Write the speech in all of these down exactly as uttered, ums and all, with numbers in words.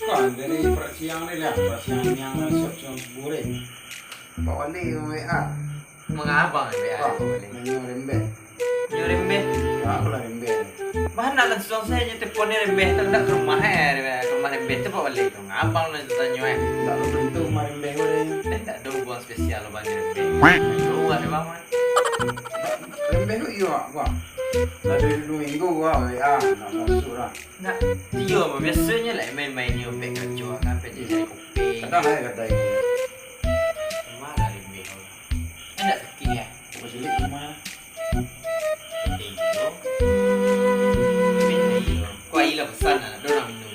Kan dari parak siang ni lah, parak siang yang siap-siap subuh ni. Pak Wali W A. Mangabang W A Pak Wali. Nanyo rembeh. Nyo rembeh. Ya, apalah rembeh. Bahan nak langsung sajo nyo telepon ni rembeh tu, ndak ka rumah eh, ka rumah rembeh tu Pak Wali tu. Ngabang lah tu tanyo eh. Ndak lo tentu rumah rembeh ko deh. Eh, ndak ado hubungan spesial lo bang rembeh. Yo, ada bang. Rembeh tu iyo, Bang. Lah dari dua minggu, Bang, W A ndak masuk lah. Nak, iyo, biasonyo lah main-main nyo, pek karajo kan, pek cari kopi. Kadang lah kadai. Rumah lah rembeh. Enak sakik ya. Kau silik rumah. Iyo. Rembeh iyo. Kau air lah pesan lah, ada orang minum.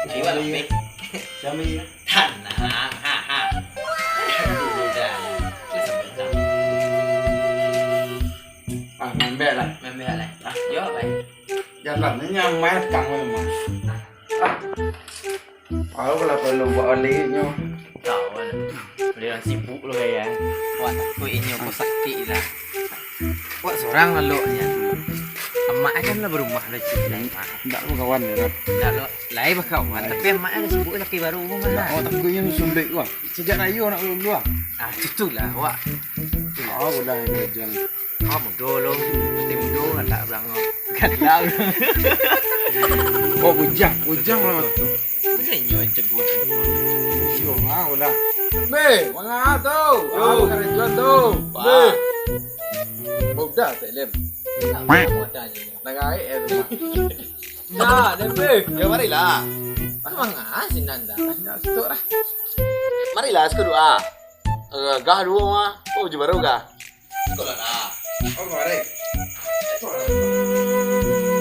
Air lah lambek. Siapa iya? Tanang, ha ha. Aduh, dah. Lah sampai dah. Ah, mambek lah. Mambek lah. Ah, yo, baik. Jalan ni nyamai kang memang. Ah. Tahu lah perlu buat oleh nyo. Tahu lah. Boleh orang sibuk lo ya. Wak takut inyo ko sakik lah. Wak sorang lalu nya. Amak kan lah berumah lah cik lah. Ndak lo kawan ya. Ndak lo, lai bakawan. Tapi amak kan sibuk laki baru rumah lah. Oh, takut inyo sumbek wah. Sejak rayo nak dulu ah. Ah, itulah wak. Oh, udah kerja. Ah, mudo lo. Mesti mudo, galak urang lo. Galak urang. Oh, bujang. Bujang lo. Bujang inyo yang cegok. Bujang ah, udah. Be, manga tu? Yo. Ah, karajuan tu. Be. Udah, tak lem. Nak gaek eh tu. Nah, dan be. Ya, marilah. Ah, manga sinan dah. Nak stok lah. Marilah, satu doa. Eh, gah duo mah. Oh, je baru gah. Iko lah dah. Oh, kemarin.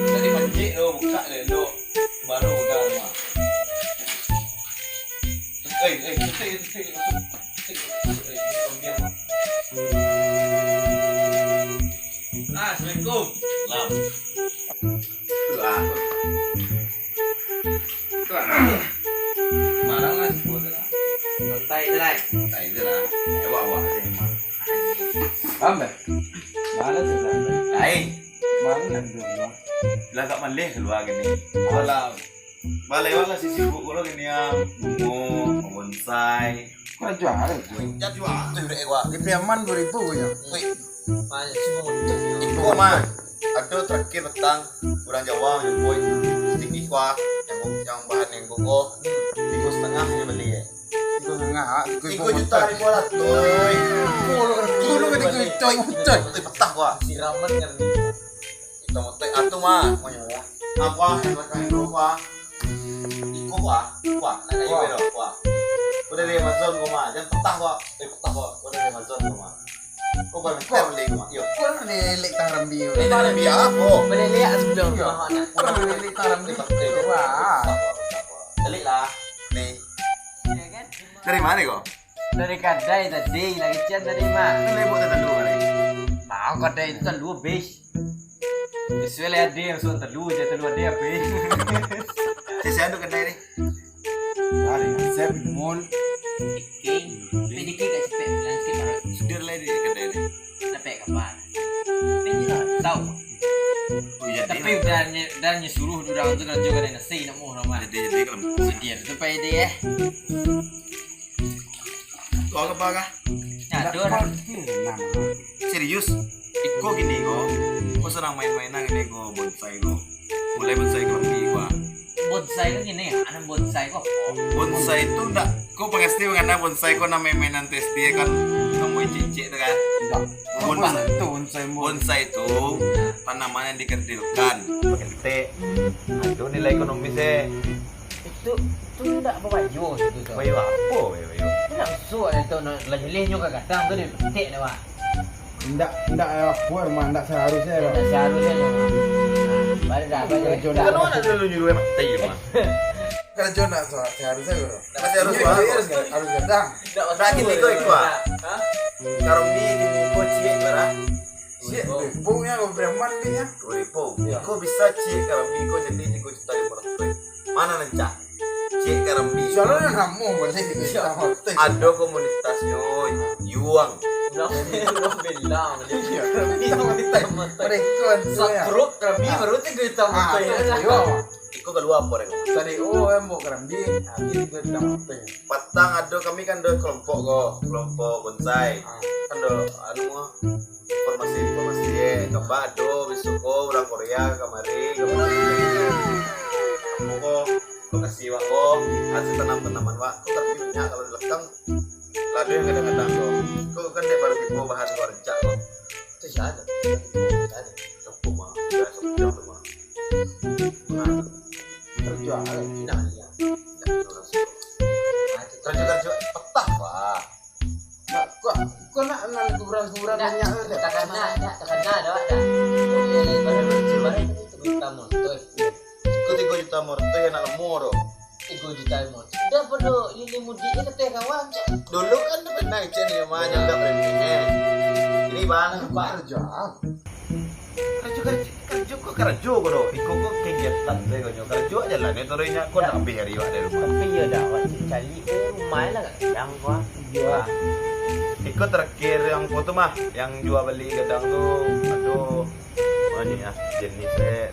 Tadi pancik tu, buka deh, elok. Baru pegang mah. Eh, eh, ketik, ketik, ketik. Ketik, ketik, ketik. Ah, assalamualaikum. Salam. Doa. Doa. Marah lah, sepuluh tu lah. Santai je lah. Santai je lah. Ewak-ewak je emang. Paham tak? Mana tu, Bang? Lain. Mana tu, Bang? Lah agak maleh keluar gini. Alah. Balai wala sisi buku lo gini ya. Bungo, bonsai. Kau jual, kau jual. Ya jual tu dek gua. Di Piaman dua ribu punya. Wih. Banyak cuma untuk. Iko mah. Ado terakhir petang urang Jawa yang boy. Tinggi kuah. Yang yang bahan yang gogo. Tigo setengah yang beli ya. Tigo setengah, ah, tigo juta lima ratus. Tigo juta lima ratus. Tigo juta. Petah gua. Siraman kan. Ito motor atu mah. Oh, ya, ya. Apa yang belakang itu apa? Iko apa? Apa? Nak kayu apa? Apa? Udah dari Amazon gua mah. Jangan petah gua. Eh, petah gua. Udah dari Amazon gua mah. Kau bang, kau beli gua mah. Yo. Kau udah dari Lek Tarambi. Lek Tarambi apa? Beli lihat sebelum. Yo. Kau udah dari Lek Tarambi. Wah. Beli lah. Nih. Dari mana kau? Dari kadai tadi, lagi cian tadi mah. Ini buat telu hari. Nah, kadai itu telu habis. Sesuai lah ade, masuk telu je, telu ade habis. Saya adu kedai ni. Hari Sep Mall. King, pediki kat cepek, landscape baru. Sudah lah di kedai ni. Sampai kapan? Ini lah, tahu. Oh, iya, tapi dia dah nye-, dah nye suruh orang tu kerja kadai nasi nak mau rumah. Jadi, jadi kalau sedia tu pai dia eh. Kau apa kah? Ada orang. Serius? Iko gini ko. Kau senang main-mainan gini ko bonsai ko. Mulai bonsai kelambi ko. Bonsai ko gini, anak bonsai ko. Bonsai tu ndak. Kau pasti mengenal bonsai ko nama mainan T S D kan. Kamu cicik tu kan. Enggak. Bonsai tu bonsai. Bonsai tu tanaman yang dikerdilkan. Pakai titik. Itu nilai ekonomis eh. Itu, itu ndak babayo situ tu. Bayo apo, bayo, bayo? Ndak masuk ado tu, lah jeleh nyo ka gadang tu, dipetik dah, Wak. Ndak, ndak apo, Rumah, ndak seharusnya, Bang. Ndak seharusnya, Bang. Nah, baru dah, baru dah. Kalau nak dulu nyuruh mati, Rumah. Kalau ndak se-, seharusnya, Bro. Ndak seharusnya, Bang. Harus gadang. Ndak, ndak gini ko, iko, ah. Hah? Karombi gini ko, ciek, barah. Ciek, bungnya ko beraman ni, ya. Dua ribu. Iko bisa ciek karombi ko jadi tigo juta lima ratus. Mana nan cak? Ciek karombi. Soalnya namo boleh. Ado komunitasnyo, Yuang. Udah, udah bilang. Iya. Mereka tu, ya. Satruk karombi baru tigo juta. Ah, iya. Iko Kalua apo dek? Tadi, oh, embok karambia, habis gue bilang apa ya? Patang ado, kami kan ado kelompok ko, kelompok bonsai. Ah. Kan ado, anu, informasi-informasi, eh, gambar ado, besok ko, urang Korea, kamari, kamari. Kamu ko, lokasi wak ko, hasil tanam-tanaman wak, ko tapi banyak kalau di belakang, lado yang kadang-kadang ko. Ko kan dek baru tibo bahan ko, rencak ko. Itu sia ado? Sia ado? Cukup mah, sia ado, mah. Nah. Kerja, alah, pindah dia. Kerja, kerja, petah, Pak. Nak, kau, kau nak, nak kuburan-kuburan banyak tu, tak? Takana, tak, takana, dah, dah. Oke, baru, baru itu minta motor. Kau tigo juta motor, ya, nak lemo tu. Tigo juta motor. Dah, bodoh, ini mudik, ya, kata kawan, cak. Dulu kan tu pernah, cak, ni, mah, yang tak berani, eh. Ini bang, Pak. Kerja. Karajo, karajo, karajo ko karajo ko doh. Iko ko kegiatan sajo ko nyo. Karajo ajo lah, ni toro inyo ko nak abih ari awak dari rumah. Tapi iyo dah, awak cari ko rumah lah kat gadang ko, ah. Iyo. Ah. Iko terakhir yang ko tu mah, yang jua bali gadang tu, aduh, oh, ni ah, jenis eh,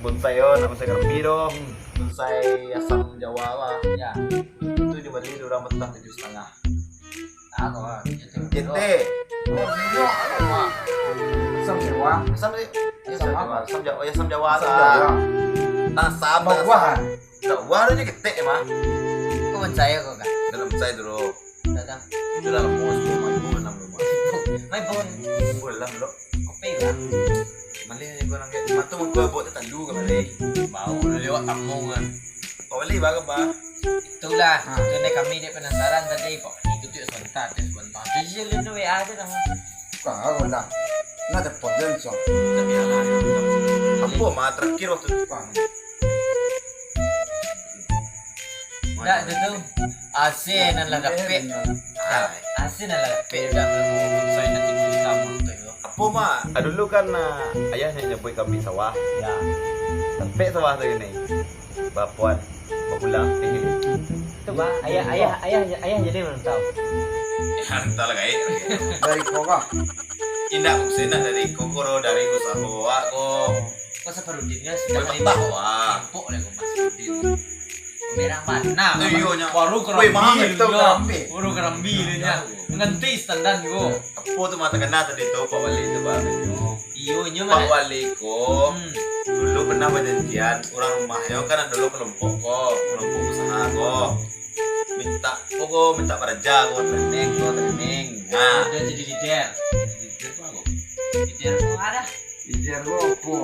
bonsai oh, nak bonsai karambia doh. Hmm. Bonsai asam Jawa lah. Ya. Itu jua bali di urang patang tujuah satangah. Apa? Kita. Oh, iya, apa? Asam Jawa. Asam, asam Jawa. Asam Jawa. Asam Jawa. Asam Jawa. Asam Jawa. Nah, asam, asam. Buah-buahan. Buah tu je ketek, mah. Kau percaya kau, Kak? Dalam saya dulu. Dalam. Itu dalam bos, bos, main bos, enam rumah. Main bos. Bos, enam dulu. Kopi lah. Malih ni gua nangkek. Matu mangko buat tetandu kamari. Bau lewat tamu kan. Kau beli baru, bah. Itulah. Ha. Itu ni kami dia penasaran tadi, Pak. Itu tu sebentar, tu sebentar. Tu je lu W A aja dah. Kau lah. Nak telepon dia, Cong. Tapi alah, apo mah terakhir waktu tu, Pak? Dak, tu tu. A C nan lah dapek. Ah, A C nan lah dapek dak, saya nak tidur di kamar tu. Apo mah? Ah, dulu kan, ah, ayah nak nyabuik kami sawah. Ya. Sampai sawah tu ini. Bapuan, bapulang. Tu bah, ayah, ayah, ayah, ayah jadi belum tahu. Ya, entahlah, gaib. Dari kau kah? Indak, maksudnya dari kau, kau dari usaha awak kau. Kau Saparudin kan sudah. Kau patah, wah. Kempok lah kau Mas Udin. Merah mana? Tu iyo nya. Baru karambia. Weh, mahal tu karambia. Baru karambia tu nya. Nanti standar juga. Apo tu mata kena tadi tu, Pak Wali tu, Pak. Iyo, nyo Pak Wali ko, hmm, dulu pernah bajanjian, urang rumah nyo kan ado lo kelompok ko, kelompok usaha ko. Minta, pokok minta karajo ko, training ko, training. Nah. Udah jadi leader. Jadi leader ko apo? Leader ko apo? Leader ko apo?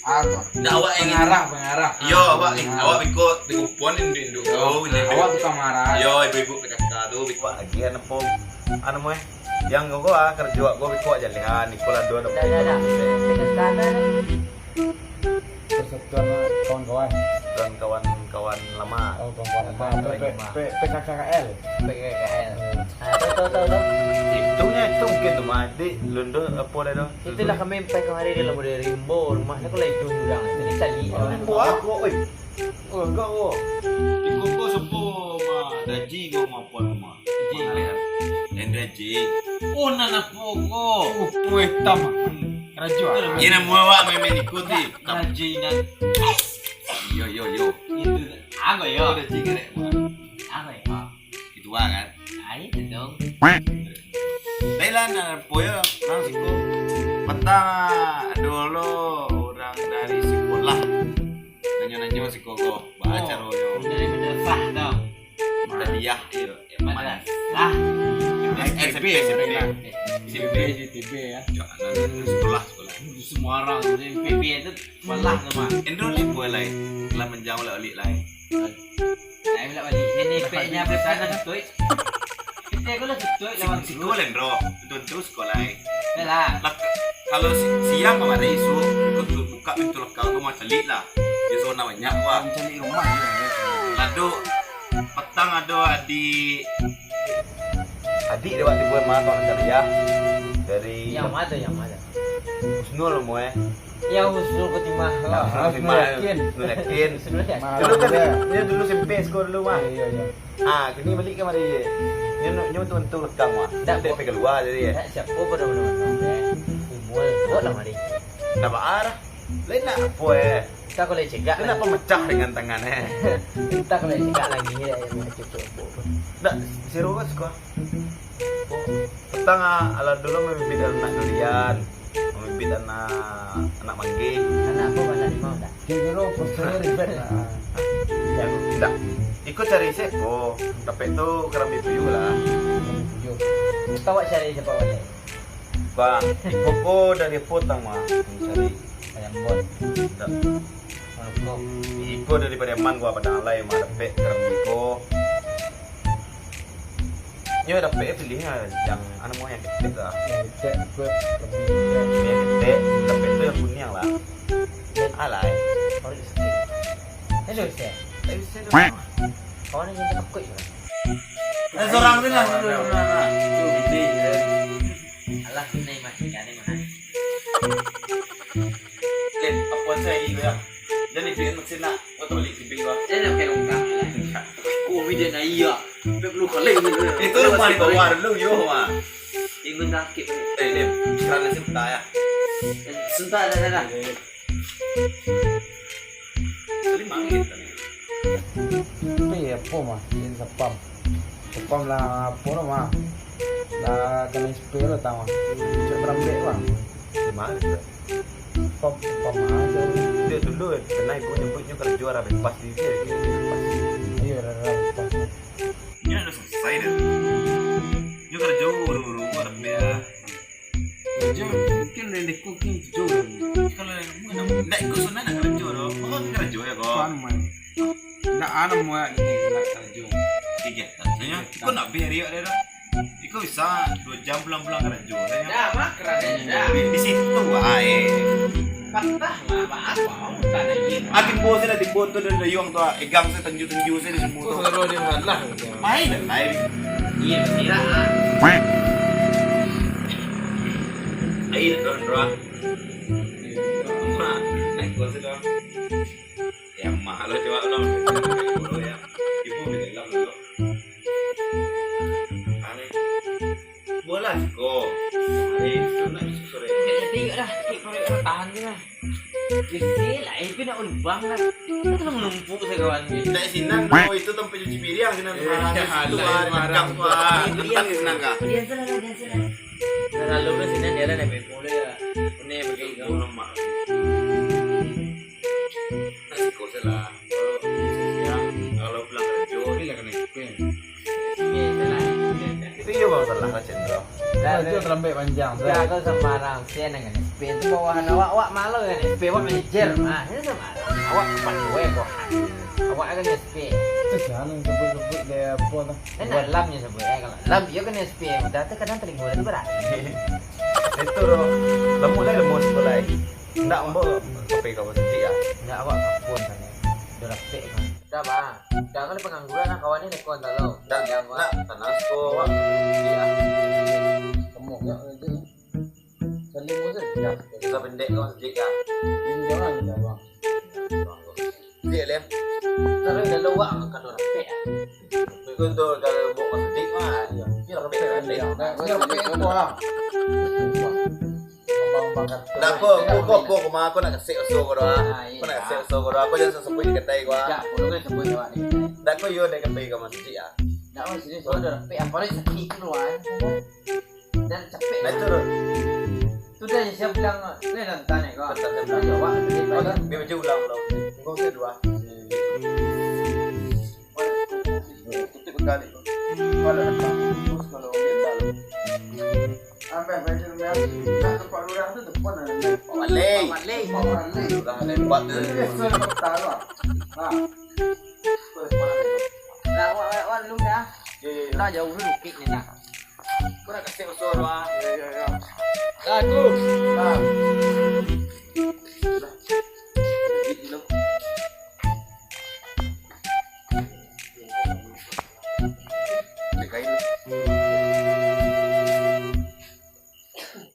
Apo? Ndak awak yang pengarah, pengarah. Iyo, awak, awak biko di kumpul induak-induak tu, induak-induak. Awak tukang marah. Iyo, ibu-ibu P K K tu, biko agian apo? Anu, meh. Yang ko, ah, karajo ko biko jaleh, ah, iko lah duo. Dah, dah, dah. Persatuan kawan-kawan. Persatuan kawan-kawan lama. Oh, kawan-kawan lama. Kawan lama. P-, P-, P K K L. P K K L. Ah, tahu, tahu, tahu, tahu. Itu nya, itu mungkin tu mah, di Lundo apo dah tu? Itulah kami sampai kamari dalam dari rimbo, rumah ni kalau itu urang. Jadi tadi. Oh, rimbo aku, oi. Oh, enggak, oh. Iko ko sopo mah, daji ko mah, puan mah. Daji. Lain daji. Oh, nan apo ko? Rupo itam. Karajo. Iyo, namo awak main-main iko ti. Daji nan. Yo, yo, yo. Itu. Ago yo. Oh, daji kerek mah. Ago yo. Itu kan. Ai, itu dong. Thailand, ah, poyo nang siko. Patang, ah, dulu urang dari sikolah. Nanyo-nanyo siko ko, baa caronyo. Dari madrasah tau. Madrasah, iyo. Madrasah. S M P, S M P. S M P, S M P ya. Yo, anak sikolah, sikolah. Semarang, S M P itu sekolah tu mah. Endro ni buah lai. Lah manjang ulak-ulik lai. Lai ulak-ulik. Ini peknya apa sana tu? Kita aku lah betul lawan sikolah, Endro. Betul-betul sikolah, eh. Yalah. Lah, kalau si-, siang kamari, isuak, ikut tu buka pintu lekang tu, mah caliak lah. Di zona banyak, wah. Caliak rumah je, ya. Lalu, petang ado adik. Adik dia waktu buat mah, kawan dari ya. Dari yang mana, yang mana? Husnul, mo, eh. Ya, Husnul Khotimah. Ah, Husnul Khotimah. Husnul Yakin. Husnul Yakin. Husnul Yakin. Dulu kan, dia dulu S M P sekolah dulu, mah. Iya, iya, iya. Ah, kini balik kamari je. Nyo, nyo tu, tu lekang, mah. Ndak, dia pergi keluar tadi, ya. Ndak, siapa pada mana-mana, eh. Umur, kok lah, mari. Ndak baarah. Lain nak apo, eh? Entah kalau cegak Lain nak lagi. Pemecah dengan tangan, eh? Entah kalau cegak lagi, ya, ya, ya, cucuk empuk tu. Ndak, siro kan suka. Petang, ah, alah dulu mamibit anak durian, mamibit anak, anak manggih. Anak apa, anak limau tak? Dia dulu posturnya ribet lah. Ya, ndak. Iko cari seko, tapi tu karambia puyuh lah. Puyuh. Tahu awak cari siapa awak cari? Bang, iko ko dari potang mah, cari. Ayam bon. Ndak. Maroko. Iko dari Pariaman gua Padang Alai mah dapek karambia ko. Nyo dapek pilih lah yang anu mah yang ketek lah. Yang ketek, ketek, lebih ketek. Yang ketek, dapek tu yang kuniang lah. Alai. Baru sikit. Hello, Sir. Eh, bisa tu. Kawan ni jangan takut je. Eh, sorang tu lah. Alah, ni mah, ni mah. Lin, apo sajo iyo, ya? Jadi, biar mesin nak, kau tak balik siping gua. Dia nak pakai longkang, ya. Kau video na iya. Dia perlu kali ni. Itu rumah di bawah dulu, yo, mah. Ingin sakit. Eh, Lin, sekarang nasi putah, ya. Sebentar, dah, dah, dah. Tadi manggil tadi. Tapi apo mah, ini sapam. Sapam lah apo lah mah. Lah kena S P lah tang mah. Cak berambek mah. Di mana tu? Sapam, sapam aja. Dia dulu pernah ibu nyebutnya kerja arah bebas di dia, dia bebas. Iya, arah bebas. Ini dah selesai dah. Dia kerja uru-uru berambek ah. Karajo, mungkin dari ko mungkin tujuah. Kalau dari rumah, nak, nak ikut sunnah nak karajo doh. Kau kan karajo ya, kau? Kuan, man. Nak anu, mau ini, nak karajo. Tiga. Tanya, kau nak beri dia doh. Iko bisa dua jam pulang-pulang karajo, tanya. Dah, mak, karajo dah. Di, di situ, wah, eh. Patah lah, apa-apa. Akin bos lah, di bos tu, dari dayuang tu, ah. Egang se, tenju-tenju se di semua tu. Kau suruh dia malah. Main lah, main. Iya, iya. Air, doang, doang. Mak, naik bos tu, doang. Ya, mahal lah, coba, doang. Dulu, ya. Ibu, beli gelap, dulu. Aneh. Bola siko. Hari itu nak susu deh. Tengok dah, tengok kalau orang tahan je lah. Kecil lah, itu nak lubang lah. Itu lah menumpuk sekawan ni. Nak sinan, no, itu tempat cuci piring, sinan. Eh, ah, ya, situ, lah, ah, sembarang. Kentang, kentang, kah? Dia salah lah, dia salah. Nah, lalu dah sinan, dia dah nak beko dia. Ini pergi ke. Bola, mak. Nah, siko salah. Kalau, kalau pulang kerja, ini lah kena explain. Itu iyo, Bang, salah lah, Cendro. Dah, itu terlambek panjang tu. Dah, kau sembarang. Saya dengan S P tu bawahan awak, awak malu dengan S P, awak manajer. Ah, ini sembarang. Awak kepala weh, kok. Awak akan S P. Itu siapa yang sebut-sebut dia apa tu? Kan dalamnya sebut, eh, kalau dalam dia kan S P, udah tu kadang telinga tu berat. Itu, bro. Lemuk lah, lemuk sekolah, eh. Ndak, ambo sampai ka masjid, ya. Ndak, awak kapun sana. Dah rapek kan. Dah, Bang. Jangan pengangguran lah, kawan ni nekon talo. Dah, dah, Bang. Tanah ko, Bang. Iya. Kamu, ya, itu. Saling musuh, dah. Kita pendek kau sedikit, dah. Ini jangan, ya, Bang. Sedikit, Lem. Kalau dah lewat, angkat orang pek, ya. Itu tu, kalau buat sedikit, mah. Ya, rapek, rapek, ya. Dah, rapek, Bang. Abang-abang kata. Dah, ko, ko, ko, ko, ko, mah, ko nak kasih usul ko doh. Ah, iya. Ko nak kasih usul ko doh. Ko jangan sebut di kedai ko, ah. Dah, ko kan sebut awak ni. Dah, ko yo dek kedai ko masjid, ah. Dah, masjid ni, so, dah rapek. Apa ni sakit tu, ah? Dan capek. Dah, itu, doh. Tu dah yang saya bilang, ni nonton ni, ko. Nonton, nonton. Ayo, awak, dia baca ulang, ulang. Kau saya dua. Tutup kali tu. Kalau datang, terus kalau dia tahu. Ambil baju dia. Nak tempat lurah tu, tempat mana? Tempat Malay. Tempat Malay. Tempat Malay. Lurah Malay buat tu. Dia suruh tahu lah. Ha. Dah, awak, awak, awak dulu dah. Ya, ya, ya. Dah jauh dulu, Kik, ni dah. Kau nak kasih usul, ah. Ya, ya, ya. Dah, tu. Dah. Dah. Cek kain.